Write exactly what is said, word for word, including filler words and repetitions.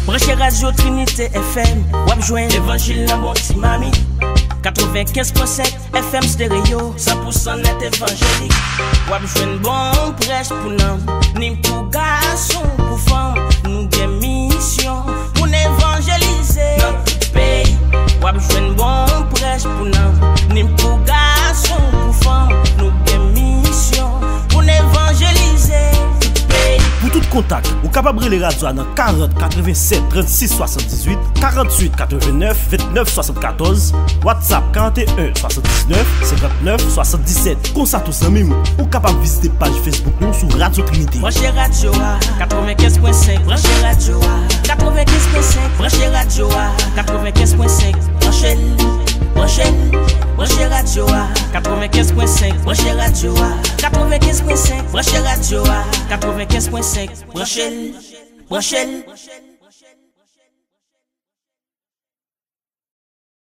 Branche radyo Trinite F M, w ap jwenn Levanjil nan bon ti mamit. Katrevenkenz pwen senk F M stereo, san pou san nèt evanjelik. W ap jwenn bon prèch pou nanm, ni pou gason, pou fanm. Nou gen misyon pou n evanjelize nan tout peyi. W ap jwenn bon prèch pou nanm, ni pou gason, pou fanm. Nou gen misyon pou n evanjelize tout peyi. Pou tout kontak, ou kapab rele radyo a nan karant katrevennsèt trannsis swasanndizuit, karanntuit katrevennèf vennèf swasannkatòz, WhatsApp karannteyen swasanndiznèf senkannnèf swasanndisèt. Konsa tou zanmi m, ou kapab vizite paj Facebook nou sou Radyo Trinite. Branche radyo a, katrevenkenz pwen senk. Branche radyo a, katrevenkenz pwen senk. Branche radyo a, katrevenkenz pwen senk. Branche l, branche l, branche radyo a, katrevenkenz pwen senk. Branche radyo a, katrevenkenz pwen senk. Branche radyo a, katrevenkenz pwen senk. Branche l, branche l.